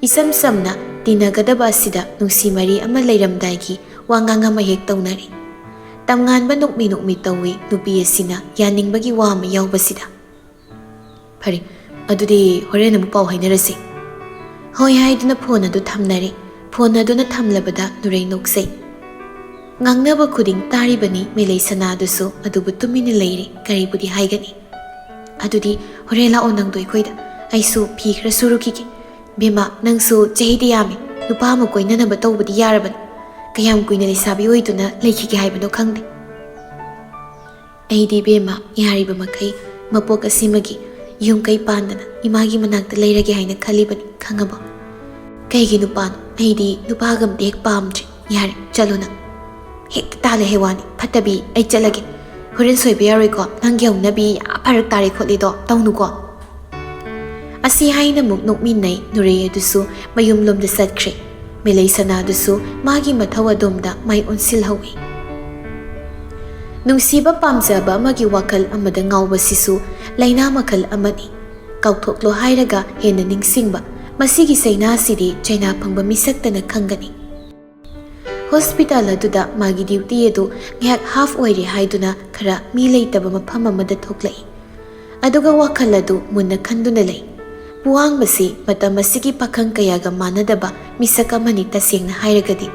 ꯏꯆꯝ ꯆꯝꯅ ꯇꯤꯟꯅꯒꯗꯕ ꯑꯁꯤꯗ ꯅꯨꯡꯁꯤ ꯃꯔꯤ ꯑꯃ ꯂꯩꯔꯝꯗꯥꯏꯒꯤ ꯋꯥꯉꯥꯡ ꯑꯃ ꯍꯦꯛ ꯇꯧꯅꯔꯤ꯫ ꯇꯝꯉꯥꯟꯕ ꯅꯣꯛꯃꯤ ꯅꯣꯛꯃꯤ ꯇꯧꯏ, ꯅꯨꯄꯤ ꯑꯁꯤꯅ ꯌꯥꯅꯤꯡꯕꯒꯤ ꯋꯥ ꯑꯃ ꯌꯥꯎꯕꯁꯤꯗ꯫ "ꯐꯔꯦ, ꯑꯗꯨꯗꯤ ꯍꯣꯔꯦꯟ ꯑꯃꯨꯛ ꯄꯥꯎ ꯍꯥꯏꯅꯔꯁꯤ꯫" "ꯍꯣꯏ" ꯍꯥꯏꯗꯨꯅ ꯐꯣꯟ ꯑꯗꯨ ꯊꯝꯅꯔꯦ꯫ ꯐꯣꯟ ꯑꯗꯨꯅ ꯊꯝꯂꯕꯗ ꯅꯨꯔꯩ ꯅꯣꯛꯆꯩ꯫ ꯉꯥꯡꯅꯕ ꯈꯨꯗꯤꯡ ꯇꯥꯔꯤꯕꯅꯤ ꯃꯦꯂꯩ ꯁꯅꯥꯗꯨꯁꯨ, ꯑꯗꯨꯕꯨ ꯇꯨꯃꯤꯟꯅ ꯂꯩꯔꯤ, ꯀꯔꯤꯕꯨꯗꯤ ꯍꯥꯏꯒꯅꯤ? "ꯑꯗꯨꯗꯤ ꯍꯣꯔꯦꯟ ꯂꯥꯛꯑꯣ ꯅꯪꯗꯣ ꯑꯩꯈꯣꯏꯗ, ꯑꯩꯁꯨ ꯐꯤ ꯈꯔ ꯁꯨꯔꯨꯈꯤꯒꯦ꯫ ꯕꯦꯝꯃ, ꯅꯪꯁꯨ ꯆꯍꯤꯗꯤ ꯌꯥꯝꯃꯤ, ꯅꯨꯄꯥ ꯑꯃ ꯀꯣꯏꯅꯅꯕ ꯇꯧꯕꯗꯤ ꯌꯥꯔꯕꯅꯤ꯫ ꯀꯌꯥꯝ ꯀꯨꯏꯅ ꯂꯩꯁꯥꯕꯤ ꯑꯣꯏꯗꯨꯅ ꯂꯩꯈꯤꯒꯦ ꯍꯥꯏꯕꯅꯣ ꯈꯪꯗꯦ꯫ ꯑꯩꯗꯤ ꯕꯦꯝꯃ, ꯌꯥꯔꯤꯕ ꯃꯈꯩ ꯃꯄꯣꯛ ꯑꯁꯤꯃꯒꯤ ꯌꯨꯝ ꯀꯩ ꯄꯥꯟꯗꯅ ꯏꯃꯥꯒꯤ ꯃꯅꯥꯛꯇ ꯂꯩꯔꯒꯦ ꯍꯥꯏꯅ ꯈꯜꯂꯤꯕꯅꯤ, ꯈꯪꯉꯕꯣ?" "ꯀꯩꯒꯤ ꯅꯨꯄꯥꯅꯣ? ꯑꯩꯗꯤ ꯅꯨꯄꯥꯒ ꯑꯝꯇ ꯍꯦꯛ ꯄꯥꯝꯗ꯭ꯔꯤ꯫ ꯌꯥꯔꯦ, ꯆꯠꯂꯣ ꯅꯪ꯫ ꯍꯦꯛꯇ ꯇꯥꯜꯂꯦ ꯍꯩꯋꯥꯅꯤ, ꯐꯠꯇꯕꯤ, ꯑꯩ ꯆꯠꯂꯒꯦ꯫ ꯍꯣꯔꯦꯟ ꯁꯣꯏꯕ ꯌꯥꯔꯣꯏꯀꯣ, ꯅꯪꯒꯤ ꯍꯧꯅꯕꯤ ꯌꯥꯝ ꯐꯔꯛ ꯇꯥꯔꯦ ꯈꯣꯠꯂꯦꯗꯣ ꯇꯧꯅꯨꯀꯣ꯫" ꯑꯁꯤ ꯍꯥꯏꯅ ꯑꯃꯨꯛ ꯅꯣꯛꯃꯤꯟꯅꯩ ꯅꯨꯔꯩ ꯑꯗꯨꯁꯨ ꯃꯌꯨꯝꯂꯣꯝꯗ ꯆꯠꯈ꯭ꯔꯦ꯫ ꯃꯦꯂꯩ ꯁꯅꯥꯗꯨꯁꯨ ꯃꯥꯒꯤ ꯃꯊꯧ ꯑꯗꯣꯝꯗ ꯃꯥꯏ ꯑꯣꯟꯁꯤꯜꯍꯧꯏ꯫ ꯅꯨꯡꯁꯤꯕ ꯄꯥꯝꯖꯕ ꯑꯃꯒꯤ ꯋꯥꯈꯜ ꯑꯃꯗ ꯉꯥꯎꯕꯁꯤꯁꯨ ꯂꯥꯏꯅꯥ ꯃꯈꯜ ꯑꯃꯅꯤ꯫ ꯀꯥꯎꯊꯣꯛꯂꯣ ꯍꯥꯏꯔꯒ ꯍꯦꯟꯅ ꯅꯤꯡꯁꯤꯡꯕ, ꯃꯁꯤꯒꯤ ꯆꯩꯅꯥꯁꯤꯗꯤ ꯆꯩꯅꯥ ꯐꯪꯕ ꯃꯤꯁꯛꯇꯅ ꯈꯪꯒꯅꯤ꯫ ꯍꯣꯁꯄꯤꯇꯥꯜ ꯑꯗꯨꯗ ꯃꯥꯒꯤ ꯗ꯭ꯌꯨꯇꯤ ꯑꯗꯨ ꯉꯥꯏꯍꯥꯛ ꯍꯥꯐ ꯑꯣꯏꯔꯦ ꯍꯥꯏꯗꯨꯅ ꯈꯔ ꯃꯤ ꯂꯩꯇꯕ ꯃꯐꯝ ꯑꯃꯗ ꯊꯣꯛꯂꯛꯏ꯫ ꯑꯗꯨꯒ ꯋꯥꯈꯜ ꯑꯗꯨ ꯃꯨꯟꯅ ꯈꯟꯗꯨꯅ ꯂꯩ꯫ ꯄꯨꯋꯥꯡꯕꯁꯤ ꯃꯇꯝ ꯑꯁꯤꯒꯤ ꯄꯥꯈꯪ ꯀꯌꯥꯒ ꯃꯥꯟꯅꯗꯕ ꯃꯤꯁꯛ ꯑꯃꯅꯤ꯫ ꯇꯁꯦꯡꯅ ꯍꯥꯏꯔꯒꯗꯤ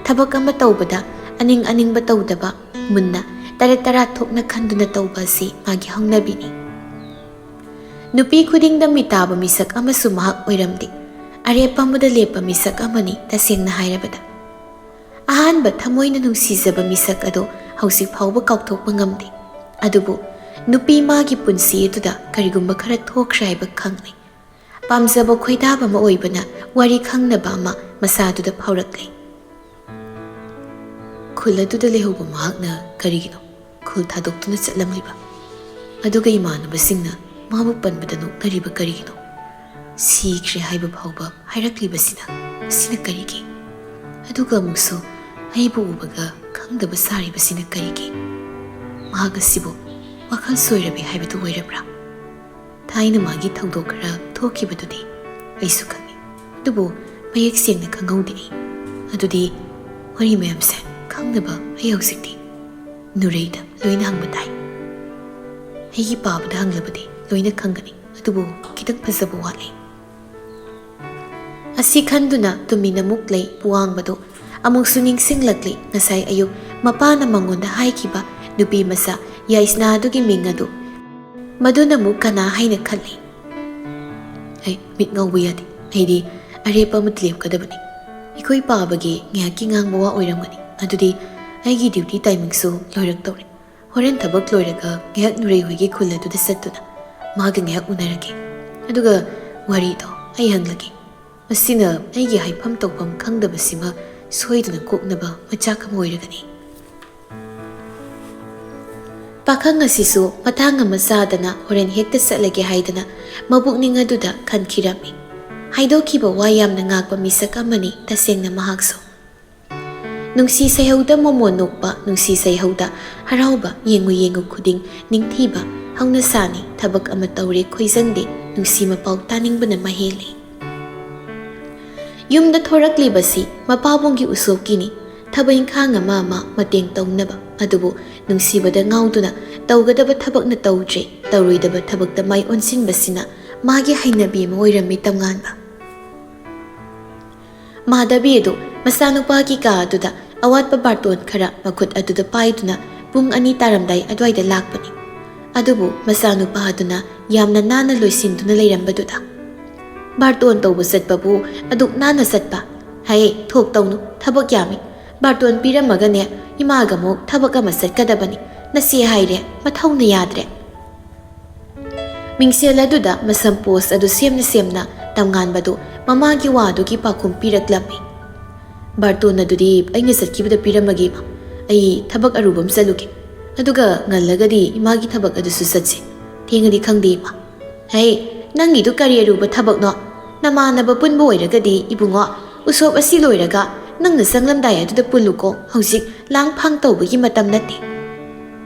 ꯊꯕꯛ ꯑꯃ ꯇꯧꯕꯗ ꯑꯅꯤꯡ ꯑꯅꯤꯡꯕ ꯇꯧꯗꯕ, ꯃꯨꯟꯅ ꯇꯔꯦꯠ ꯇꯔꯥ ꯊꯣꯛꯅ ꯈꯟꯗꯨꯅ ꯇꯧꯕ ꯑꯁꯤ ꯃꯥꯒꯤ ꯍꯧꯅꯕꯤꯅꯤ꯫ ꯅꯨꯄꯤ ꯈꯨꯗꯤꯡꯗ ꯃꯤꯇꯥꯕ ꯃꯤꯁꯛ ꯑꯃꯁꯨ ꯃꯍꯥꯛ ꯑꯣꯏꯔꯝꯗꯦ꯫ ꯑꯔꯦꯞꯄ ꯑꯃꯗ ꯂꯦꯞꯄ ꯃꯤꯁꯛ ꯑꯃꯅꯤ, ꯇꯁꯦꯡꯅ ꯍꯥꯏꯔꯕꯗ꯫ ꯑꯍꯥꯟꯕ ꯊꯃꯣꯏꯅ ꯅꯨꯡꯁꯤꯖꯕ ꯃꯤꯁꯛ ꯑꯗꯣ ꯍꯧꯖꯤꯛ ꯐꯥꯎꯕ ꯀꯥꯎꯊꯣꯛꯄ ꯉꯝꯗꯦ꯫ ꯑꯗꯨꯕꯨ ꯅꯨꯄꯤ ꯃꯥꯒꯤ ꯄꯨꯟꯁꯤ ꯑꯗꯨꯗ ꯀꯔꯤꯒꯨꯝꯕ ꯈꯔ ꯊꯣꯛꯈ꯭ꯔꯦ ꯍꯥꯏꯕ ꯈꯪꯂꯦ꯫ ꯄꯥꯝꯖꯕ ꯈꯣꯏꯗꯥꯕ ꯑꯃ ꯑꯣꯏꯕꯅ ꯋꯥꯔꯤ ꯈꯪꯅꯕ ꯑꯃ ꯃꯁꯥꯗꯨꯗ ꯐꯥꯎꯔꯛꯂꯦ꯫ ꯈꯨꯜ ꯑꯗꯨꯗ ꯂꯩꯍꯧꯕ ꯃꯍꯥꯛꯅ ꯀꯔꯤꯒꯤꯅꯣ ꯈꯨꯜ ꯊꯥꯗꯣꯛꯇꯨꯅ ꯆꯠꯂꯝꯂꯤꯕ? ꯑꯗꯨꯒ ꯏꯃꯥꯟꯅꯕꯁꯤꯡꯅ ꯃꯥꯕꯨ ꯄꯟꯕꯗ ꯅꯣꯛꯅꯔꯤꯕ ꯀꯔꯤꯒꯤꯅꯣ? ꯁꯤꯈ꯭ꯔꯦ ꯍꯥꯏꯕ ꯐꯥꯎꯕ ꯍꯥꯏꯔꯛꯂꯤꯕꯁꯤꯅ, ꯑꯁꯤꯅ ꯀꯔꯤꯒꯤ? ꯑꯗꯨꯒ ꯑꯃꯨꯛꯁꯨ ꯑꯩꯕꯨ ꯎꯕꯒ ꯈꯪꯗꯕ ꯁꯥꯔꯤꯕꯁꯤꯅ ꯀꯔꯤꯒꯤ? ꯃꯍꯥꯛ ꯑꯁꯤꯕꯨ ꯋꯥꯈꯜ ꯁꯣꯏꯔꯕꯤ ꯍꯥꯏꯕꯗꯨ ꯑꯣꯏꯔꯕ꯭ꯔꯥ? ꯊꯥꯏꯅ ꯃꯥꯒꯤ ꯊꯧꯗꯣꯛ ꯈꯔ ꯊꯣꯛꯈꯤꯕꯗꯨꯗꯤ ꯑꯩꯁꯨ ꯈꯪꯏ, ꯑꯗꯨꯕꯨ ꯃꯌꯦꯛ ꯁꯦꯡꯅ ꯈꯪꯍꯧꯗꯦ ꯑꯩ꯫ ꯑꯗꯨꯗꯤ ꯋꯥꯔꯤ ꯃꯌꯥꯝꯁꯦ ꯈꯪꯅꯕ ꯑꯩ ꯍꯧꯖꯤꯛꯇꯤ ꯅꯨꯔꯩꯗ ꯂꯣꯏꯅ ꯍꯪꯕ ꯇꯥꯏ꯫ ꯑꯩꯒꯤ ꯄꯥꯕꯗ ꯍꯪꯂꯕꯗꯤ ꯂꯣꯏꯅ ꯈꯪꯒꯅꯤ, ꯑꯗꯨꯕꯨ ꯈꯤꯇꯪ ꯐꯖꯕ ꯋꯥꯠꯂꯤ꯫ ꯑꯁꯤ ꯈꯟꯗꯨꯅ ꯇꯨꯃꯤꯟ ꯑꯃꯨꯛ ꯂꯩ ꯄꯨꯋꯥꯡꯕꯗꯨ꯫ ꯑꯃꯨꯛꯁꯨ ꯅꯤꯡꯁꯤꯡꯂꯛꯂꯤ ꯉꯁꯥꯏ ꯑꯌꯨꯛ ꯃꯄꯥꯅ ꯃꯉꯣꯟꯗ ꯍꯥꯏꯈꯤꯕ ꯅꯨꯄꯤ ꯃꯆꯥ ꯌꯥꯏꯁꯅꯥꯗꯨꯒꯤ ꯃꯤꯡ ꯑꯗꯨ꯫ ꯃꯗꯨꯅ ꯑꯃꯨꯛ ꯀꯅꯥ ꯍꯥꯏꯅ ꯈꯜꯂꯤ꯫ ꯑꯩ ꯃꯤꯠ ꯉꯧꯕ ꯌꯥꯗꯦ꯫ ꯑꯩꯗꯤ ꯑꯔꯦꯞꯄ ꯑꯃꯗ ꯂꯦꯞꯀꯗꯕꯅꯤ꯫ ꯑꯩꯈꯣꯏ ꯄꯥꯕꯒꯤ ꯉꯥꯏꯍꯥꯛꯀꯤ ꯉꯥꯡꯕ ꯋꯥ ꯑꯣꯏꯔꯝꯒꯅꯤ꯫ ꯑꯗꯨꯗꯤ ꯑꯩꯒꯤ ꯗ꯭ꯌꯨꯇꯤ ꯇꯥꯏꯃꯤꯡꯁꯨ ꯂꯣꯏꯔꯛꯇꯧꯔꯦ꯫ ꯍꯣꯔꯦꯟ ꯊꯕꯛ ꯂꯣꯏꯔꯒ ꯉꯥꯏꯍꯥꯛ ꯅꯨꯔꯩ ꯍꯣꯏꯒꯤ ꯈꯨꯜ ꯑꯗꯨꯗ ꯆꯠꯇꯨꯅ ꯃꯥꯒ ꯉꯥꯏꯍꯥꯛ ꯎꯅꯔꯒꯦ꯫ ꯑꯗꯨꯒ ꯋꯥꯔꯤꯗꯣ ꯑꯩ ꯍꯪꯂꯒꯦ꯫ ꯃꯁꯤꯅ ꯑꯩꯒꯤ ꯍꯥꯏꯐꯝ ꯇꯧꯐꯝ ꯈꯪꯗꯕꯁꯤꯃ ꯁꯣꯏꯗꯅ ꯀꯣꯛꯅꯕ ꯃꯆꯥꯛ ꯑꯃ ꯑꯣꯏꯔꯒꯅꯤ꯫ ꯄꯥꯈꯪ ꯑꯁꯤꯁꯨ ꯃꯇꯥꯡ ꯑꯃ ꯆꯥꯗꯅ ꯍꯣꯔꯦꯟ ꯍꯦꯛꯇ ꯆꯠꯂꯒꯦ ꯍꯥꯏꯗꯅ ꯃꯕꯨꯛꯅꯤꯡ ꯑꯗꯨꯗ ꯈꯟꯈꯤꯔꯝꯃꯤ꯫ ꯍꯥꯏꯗꯣꯛꯈꯤꯕ ꯋꯥ ꯌꯥꯝꯅ ꯉꯥꯛꯄ ꯃꯤꯁꯛ ꯑꯃꯅꯤ ꯇꯁꯦꯡꯅ ꯃꯍꯥꯛꯁꯨ꯫ ꯅꯨꯡꯁꯤ ꯁꯩꯍꯧꯗ ꯃꯣꯃꯣꯟ ꯅꯣꯛꯄ, ꯅꯨꯡꯁꯤ ꯁꯩꯍꯧꯗ ꯍꯔꯥꯎꯕ, ꯌꯦꯡꯉꯨ ꯌꯦꯡꯉꯨ ꯈꯨꯗꯤꯡ ꯅꯤꯡꯊꯤꯕ, ꯍꯧꯅꯁꯥꯅꯤ, ꯊꯕꯛ ꯑꯃ ꯇꯧꯔꯦ ꯈꯣꯏꯖꯪꯗꯦ, ꯅꯨꯡꯁꯤ ꯃꯄꯥꯎ ꯇꯥꯅꯤꯡꯕꯅ ꯃꯍꯦꯜꯂꯤ꯫ ꯌꯨꯝꯗ ꯊꯣꯔꯛꯂꯤꯕꯁꯤ ꯃꯄꯥꯕꯨꯡꯒꯤ ꯎꯁꯣꯞꯀꯤꯅꯤ, ꯊꯕꯛ ꯏꯪꯈꯥꯡ ꯑꯃ ꯑꯃ ꯃꯇꯦꯡ ꯇꯧꯅꯕ꯫ ꯑꯗꯨꯕꯨ ꯅꯨꯡꯁꯤꯕꯗ ꯉꯥꯎꯗꯨꯅ ꯇꯧꯒꯗꯕ ꯊꯕꯛꯅ ꯇꯧꯗ꯭ꯔꯦ, ꯇꯧꯔꯣꯏꯗꯕ ꯊꯕꯛꯇ ꯃꯥꯏ ꯑꯣꯟꯁꯤꯟꯕꯁꯤꯅ ꯃꯥꯒꯤ ꯍꯩꯅꯕꯤ ꯑꯃ ꯑꯣꯏꯔꯝꯃꯤ ꯇꯝꯉꯥꯟꯕ꯫ ꯃꯥꯙꯕꯤ ꯑꯗꯨ ꯃꯆꯥꯅꯨꯄꯥꯒꯤ ꯀꯥ ꯑꯗꯨꯗ ꯑꯋꯥꯠꯄ ꯕꯥꯔꯇꯣꯟ ꯈꯔ ꯃꯈꯨꯠ ꯑꯗꯨꯗ ꯄꯥꯏꯗꯨꯅ ꯄꯨꯡ ꯑꯅꯤ ꯇꯥꯔꯝꯗꯥꯏ ꯑꯗꯨꯋꯥꯏꯗ ꯂꯥꯛꯄꯅꯤ꯫ ꯑꯗꯨꯕꯨ ꯃꯆꯥꯅꯨꯄꯥ ꯑꯗꯨꯅ ꯌꯥꯝꯅ ꯅꯥꯟꯅ ꯂꯣꯏꯁꯤꯟꯗꯨꯅ ꯂꯩꯔꯝꯕꯗꯨꯗ, "ꯕꯥꯔꯇꯣꯟ ꯇꯧꯕ ꯆꯠꯄꯕꯨ ꯑꯗꯨꯛ ꯅꯥꯟꯅ ꯆꯠꯄ? ꯍꯩ, ꯊꯣꯛ ꯇꯧꯅꯨ, ꯊꯕꯛ ꯌꯥꯝꯃꯤ꯫ ꯕꯥꯔꯇꯣꯟ ꯄꯤꯔꯝꯃꯒꯅꯦ ꯏꯃꯥꯒ ꯑꯃꯨꯛ ꯊꯕꯛ ꯑꯃ ꯆꯠꯀꯗꯕꯅꯤ꯫ ꯅꯆꯦ ꯍꯥꯏꯔꯦ, ꯃꯊꯧꯅ ꯌꯥꯗ꯭ꯔꯦ꯫" ꯃꯤꯡꯁꯦꯜ ꯑꯗꯨꯗ ꯃꯁꯝ ꯄꯣꯁ ꯑꯗꯨ ꯁꯦꯝꯅ ꯁꯦꯝꯅ ꯇꯝꯉꯥꯟꯕꯗꯨ ꯃꯃꯥꯒꯤ ꯋꯥꯗꯨꯒꯤ ꯄꯥꯎꯈꯨꯝ ꯄꯤꯔꯛꯂꯝꯃꯤ꯫ "ꯕꯥꯔꯇꯣꯟ ꯑꯗꯨꯗꯤ ꯑꯩꯅ ꯆꯠꯈꯤꯕꯗ ꯄꯤꯔꯝꯃꯒꯦ, ꯏꯃꯥ꯫ ꯑꯩ ꯊꯕꯛ ꯑꯔꯨꯕ ꯑꯃ ꯆꯠꯂꯨꯒꯦ꯫ ꯑꯗꯨꯒ ꯉꯜꯂꯒꯗꯤ ꯏꯃꯥꯒꯤ ꯊꯕꯛ ꯑꯗꯨꯁꯨ ꯆꯠꯁꯤ꯫ ꯊꯦꯡꯉꯗꯤ ꯈꯪꯗꯦ, ꯏꯃꯥ꯫" "ꯍꯩ, ꯅꯪꯒꯤꯗꯨ ꯀꯔꯤ ꯑꯔꯨꯕ ꯊꯕꯛꯅꯣ? ꯅꯃꯥꯟꯅꯕ ꯄꯨꯟꯕ ꯑꯣꯏꯔꯒꯗꯤ ꯏꯕꯨꯡꯉꯣ, ꯎꯁꯣꯞ ꯑꯁꯤ ꯂꯣꯏꯔꯒ ꯅꯪꯅ ꯆꯪꯂꯝꯗꯥꯏ ꯑꯗꯨꯗ ꯄꯨꯜꯂꯨꯀꯣ꯫ ꯍꯧꯖꯤꯛ ꯂꯥꯡ ꯐꯥꯡ ꯇꯧꯕꯒꯤ ꯃꯇꯝ ꯅꯠꯇꯦ꯫"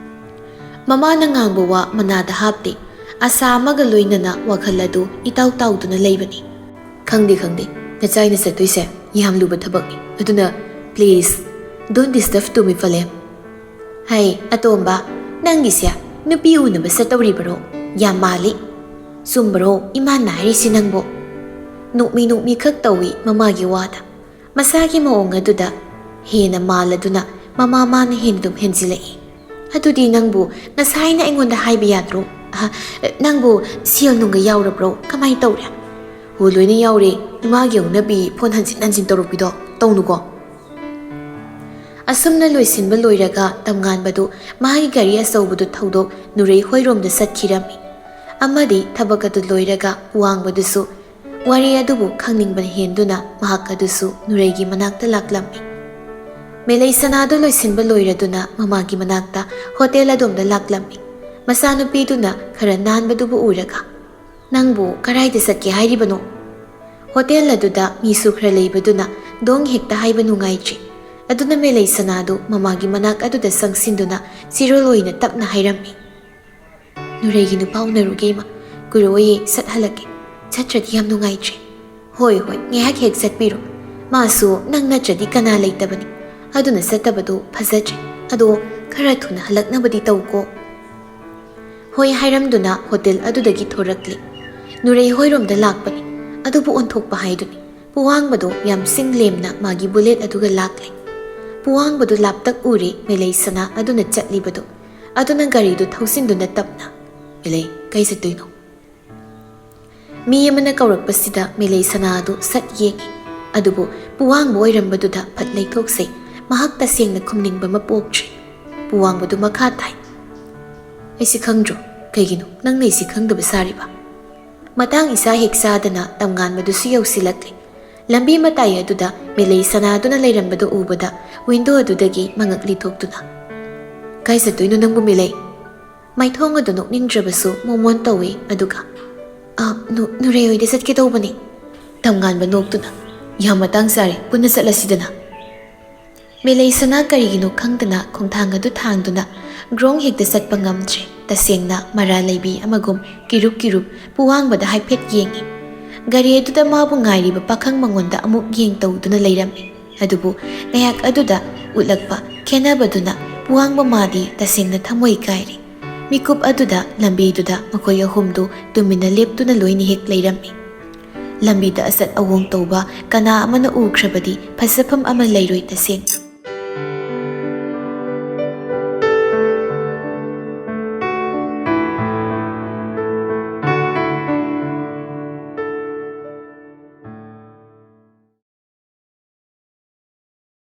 ꯃꯃꯥꯅ ꯉꯥꯡꯕ ꯋꯥ ꯃꯅꯥꯗ ꯍꯥꯞꯇꯦ꯫ ꯑꯁꯥ ꯑꯃꯒ ꯂꯣꯏꯅꯅ ꯋꯥꯈꯜ ꯑꯗꯨ ꯏꯇꯥꯎ ꯇꯥꯎꯗꯨꯅ ꯂꯩꯕꯅꯤ꯫ "ꯈꯪꯗꯦ, ꯈꯪꯗꯦ꯫ ꯅꯆꯥꯏꯅ ꯆꯠꯇꯣꯏꯁꯦ ꯌꯥꯝ ꯂꯨꯕ ꯊꯕꯛꯅꯤ꯫ ꯑꯗꯨꯅ please, don't disturb to me, ꯐꯂꯦꯝ꯫" "ꯍꯩ, ꯑꯇꯣꯝꯕ, ꯅꯪꯒꯤꯁꯦ ꯅꯨꯄꯤ ꯎꯅꯕ ꯆꯠꯇꯧꯔꯤꯕꯔꯣ? ꯌꯥꯝ ꯃꯥꯜꯂꯤ꯫ ꯆꯨꯝꯕꯔꯣ ꯏꯃꯥꯅ ꯍꯥꯏꯔꯤꯁꯤ ꯅꯪꯕꯣ?" ꯅꯣꯛꯃꯤ ꯅꯣꯛꯃꯤ ꯈꯛ ꯇꯧꯏ ꯃꯃꯥꯒꯤ ꯋꯥꯗ꯫ ꯃꯁꯥꯒꯤ ꯃꯑꯣꯡ ꯑꯗꯨꯗ ꯍꯦꯟꯅ ꯃꯥꯜꯂꯗꯨꯅ ꯃꯃꯥ ꯃꯥꯅ ꯍꯦꯟꯅ ꯑꯗꯨꯝ ꯍꯦꯟꯖꯤꯜꯂꯛꯏ꯫ "ꯑꯗꯨꯗꯤ ꯅꯪꯕꯨ ꯉꯁꯥꯏꯅ ꯑꯩꯉꯣꯟꯗ ꯍꯥꯏꯕ ꯌꯥꯗ꯭ꯔꯣ? ꯑꯍ, ꯅꯪꯕꯨ ꯁꯦꯜ ꯅꯨꯡꯒ ꯌꯥꯎꯔꯕ꯭ꯔꯣ? ꯀꯃꯥꯏꯅ ꯇꯧꯔꯦ?" "ꯍꯣ, ꯂꯣꯏꯅ ꯌꯥꯎꯔꯦ꯫ ꯏꯃꯥꯒꯤ ꯍꯧꯅꯕꯤ ꯐꯣꯟ ꯍꯟꯖꯤꯟ ꯍꯟꯖꯤꯟ ꯇꯧꯔꯛꯄꯤꯗꯣ ꯇꯧꯅꯨꯀꯣ꯫" ꯑꯁꯨꯝꯅ ꯂꯣꯏꯁꯤꯟꯕ ꯂꯣꯏꯔꯒ ꯇꯝꯉꯥꯟꯕꯗꯨ ꯃꯥꯒꯤ ꯒꯥꯔꯤ ꯑꯆꯧꯕꯗꯨ ꯊꯧꯗꯣꯛ ꯅꯨꯔꯩ ꯍꯣꯏꯔꯣꯝꯗ ꯆꯠꯈꯤꯔꯝꯃꯤ꯫ ꯑꯃꯗꯤ ꯊꯕꯛ ꯑꯗꯨ ꯂꯣꯏꯔꯒ ꯋꯥꯡꯕꯗꯨꯁꯨ ꯋꯥꯔꯤ ꯑꯗꯨꯕꯨ ꯈꯪꯅꯤꯡꯕꯅ ꯍꯦꯟꯗꯨꯅ ꯃꯍꯥꯛ ꯑꯗꯨꯁꯨ ꯅꯨꯔꯩꯒꯤ ꯃꯅꯥꯛꯇ ꯂꯥꯛꯂꯝꯃꯤ꯫ ꯃꯦꯂꯩ ꯁꯅꯥꯗꯨ ꯂꯣꯏꯁꯤꯟꯕ ꯂꯣꯏꯔꯗꯨꯅ ꯃꯃꯥꯒꯤ ꯃꯅꯥꯛꯇ ꯍꯣꯇꯦꯜ ꯑꯗꯣꯝꯗ ꯂꯥꯛꯂꯝꯃꯤ꯫ ꯃꯆꯥꯅꯨꯄꯤꯗꯨꯅ ꯈꯔ ꯅꯥꯟꯕꯗꯨꯕꯨ ꯎꯔꯒ, "ꯅꯪꯕꯨ ꯀꯔꯥꯏꯗ ꯆꯠꯀꯦ ꯍꯥꯏꯔꯤꯕꯅꯣ?" ꯍꯣꯇꯦꯜ ꯑꯗꯨꯗ ꯃꯤꯁꯨ ꯈꯔ ꯂꯩꯕꯗꯨꯅ ꯗꯣꯡ ꯍꯦꯛꯇ ꯍꯥꯏꯕ ꯅꯨꯡꯉꯥꯏꯇ꯭ꯔꯤ꯫ ꯑꯗꯨꯅ ꯃꯦꯂꯩ ꯁꯅꯥꯗꯨ ꯃꯃꯥꯒꯤ ꯃꯅꯥꯛ ꯑꯗꯨꯗ ꯆꯪꯁꯤꯟꯗꯨꯅ ꯆꯤꯔꯣꯜ ꯑꯣꯏꯅ ꯇꯞꯅ ꯍꯥꯏꯔꯝꯃꯤ, "ꯅꯨꯔꯩꯒꯤ ꯅꯨꯄꯥ ꯎꯅꯔꯨꯒꯦ ꯏꯃꯥ꯫ ꯀꯨꯏꯔꯛꯑꯣꯏꯌꯦ, ꯁꯠ ꯍꯜꯂꯛꯀꯦ꯫ ꯆꯠꯇ꯭ꯔꯗꯤ ꯌꯥꯝ ꯅꯨꯡꯉꯥꯏꯇ꯭ꯔꯦ꯫" "ꯍꯣꯏ, ꯍꯣꯏ, ꯉꯥꯏꯍꯥꯛ ꯍꯦꯛ ꯆꯠꯄꯤꯔꯣ꯫ ꯃꯥꯁꯨ ꯅꯪ ꯅꯠꯇ꯭ꯔꯗꯤ ꯀꯅꯥ ꯂꯩꯇꯕꯅꯤ꯫ ꯑꯗꯨꯅ ꯆꯠꯇꯕꯗꯣ ꯐꯖꯗ꯭ꯔꯦ꯫ ꯑꯗꯣ ꯈꯔ ꯊꯨꯅ ꯍꯜꯂꯛꯅꯕꯗꯤ ꯇꯧꯀꯣ꯫" ꯍꯣꯏ ꯍꯥꯏꯔꯝꯗꯨꯅ ꯍꯣꯇꯦꯜ ꯑꯗꯨꯗꯒꯤ ꯊꯣꯔꯛꯂꯦ꯫ ꯅꯨꯔꯩ ꯍꯣꯏꯔꯣꯝꯗ ꯂꯥꯛꯄꯅꯤ꯫ ꯑꯗꯨꯕꯨ ꯑꯣꯟꯊꯣꯛꯄ ꯍꯥꯏꯗꯨꯅꯤ꯫ ꯄꯨꯋꯥꯡꯕꯗꯣ ꯌꯥꯝ ꯆꯤꯡ ꯂꯦꯝꯅ ꯃꯥꯒꯤ ꯕꯨꯂꯦꯠ ꯑꯗꯨꯒ ꯂꯥꯛꯂꯦ꯫ ꯄꯨꯋꯥꯡꯕꯗꯨ ꯂꯥꯞꯇꯛ ꯎꯔꯦ ꯃꯦꯂꯩ ꯁꯅꯥ ꯑꯗꯨꯅ ꯆꯠꯂꯤꯕꯗꯨ꯫ ꯑꯗꯨꯅ ꯒꯥꯔꯤꯗꯨ ꯊꯧꯖꯤꯟꯗꯨꯅ ꯇꯞꯅ, "ꯃꯦꯂꯩ, ꯀꯩ ꯆꯠꯇꯣꯏꯅꯣ?" ꯃꯤ ꯑꯃꯅ ꯀꯧꯔꯛꯄꯁꯤꯗ ꯃꯦꯂꯩ ꯁꯅꯥ ꯑꯗꯨ ꯁꯠ ꯌꯦꯡꯉꯤ꯫ ꯑꯗꯨꯕꯨ ꯄꯨꯋꯥꯡꯕ ꯑꯣꯏꯔꯝꯕꯗꯨꯗ ꯐꯠ ꯂꯩꯊꯣꯛꯆꯩ꯫ ꯃꯍꯥꯛ ꯇꯁꯦꯡꯅ ꯈꯨꯝꯅꯤꯡꯕ ꯑꯃ ꯄꯣꯛꯇ꯭ꯔꯤ꯫ ꯄꯨꯋꯥꯡꯕꯗꯨ ꯃꯈꯥ ꯇꯥꯏ, "ꯑꯩꯁꯤ ꯈꯪꯗ꯭ꯔꯣ? ꯀꯩꯒꯤꯅꯣ ꯅꯪꯅ ꯑꯩꯁꯤ ꯈꯪꯗꯕ ꯁꯥꯔꯤꯕ?" ꯃꯇꯥꯡ ꯏꯆꯥ ꯍꯦꯛ ꯆꯥꯗꯅ ꯇꯝꯉꯥꯟꯕꯗꯨꯁꯨ ꯌꯧꯁꯤꯜꯂꯛꯂꯦ꯫ ꯂꯝꯕꯤ ꯃꯇꯥꯏ ꯑꯗꯨꯗ ꯃꯦꯂꯩ ꯁꯅꯥꯗꯨꯅ ꯂꯩꯔꯝꯕꯗꯨ ꯎꯕꯗ ꯋꯤꯟꯗꯣ ꯑꯗꯨꯗꯒꯤ ꯃꯉꯛ ꯂꯤꯊꯣꯛꯇꯨꯅ, "ꯀꯥꯏ ꯆꯠꯇꯣꯏꯅꯣ ꯅꯪꯕꯨ ꯃꯦꯂꯩ?" ꯃꯥꯏꯊꯣꯡ ꯑꯗꯨ ꯅꯣꯛꯅꯤꯡꯗ꯭ꯔꯕꯁꯨ ꯃꯣꯃꯣꯟ ꯇꯧꯏ꯫ ꯑꯗꯨꯒ, "ꯑ, ꯅꯨ-, ꯅꯨꯔꯩ ꯍꯣꯏꯗ ꯆꯠꯀꯦ ꯇꯧꯕꯅꯤ꯫" ꯇꯝꯉꯥꯟꯕ ꯅꯣꯛꯇꯨꯅ, "ꯌꯥꯝ ꯃꯇꯥꯡ ꯆꯥꯔꯦ, ꯄꯨꯟꯅ ꯆꯠꯂꯁꯤꯗꯅ꯫" ꯃꯦꯂꯩ ꯁꯅꯥ ꯀꯔꯤꯒꯤꯅꯣ ꯈꯪꯗꯅ ꯈꯣꯡꯊꯥꯡ ꯑꯗꯨ ꯊꯥꯡꯗꯨꯅ ꯒ꯭ꯔꯣꯡ ꯍꯦꯛꯇ ꯆꯠꯄ ꯉꯝꯗ꯭ꯔꯦ꯫ ꯇꯁꯦꯡꯅ ꯃꯔꯥ ꯂꯩꯕꯤ ꯑꯃꯒꯨꯝ ꯀꯤꯔꯨꯞ ꯀꯤꯔꯨꯞ ꯄꯨꯋꯥꯡꯕꯗ ꯍꯥꯏꯐꯦꯠ ꯌꯦꯡꯉꯤ꯫ ꯒꯥꯔꯤ ꯑꯗꯨꯗ ꯃꯥꯕꯨ ꯉꯥꯏꯔꯤꯕ ꯄꯥꯈꯪ ꯃꯉꯣꯟꯗ ꯑꯃꯨꯛ ꯌꯦꯡ ꯇꯧꯗꯨꯅ ꯂꯩꯔꯝꯃꯤ꯫ ꯑꯗꯨꯕꯨ ꯉꯥꯏꯍꯥꯛ ꯑꯗꯨꯗ ꯎꯠꯂꯛꯄ ꯈꯦꯟꯅꯕꯗꯨꯅ ꯄꯨꯋꯥꯡꯕ ꯃꯥꯗꯤ ꯇꯁꯦꯡꯅ ꯊꯃꯣꯏ ꯀꯥꯏꯔꯤ꯫ ꯃꯤꯀꯨꯞ ꯑꯗꯨꯗ ꯂꯝꯕꯤꯗꯨꯗ ꯃꯈꯣꯏ ꯑꯍꯨꯝꯗꯨ ꯇꯨꯃꯤꯟꯅ ꯂꯦꯞꯇꯨꯅ ꯂꯣꯏꯅ ꯍꯦꯛ ꯂꯩꯔꯝꯃꯤ꯫ ꯂꯝꯕꯤꯗ ꯑꯆꯠ ꯑꯋꯣꯡ ꯇꯧꯕ ꯀꯅꯥ ꯑꯃꯅ ꯎꯈ꯭ꯔꯕꯗꯤ ꯐꯖꯐꯝ ꯑꯃ ꯂꯩꯔꯣꯏ ꯇꯁꯦꯡꯅ꯫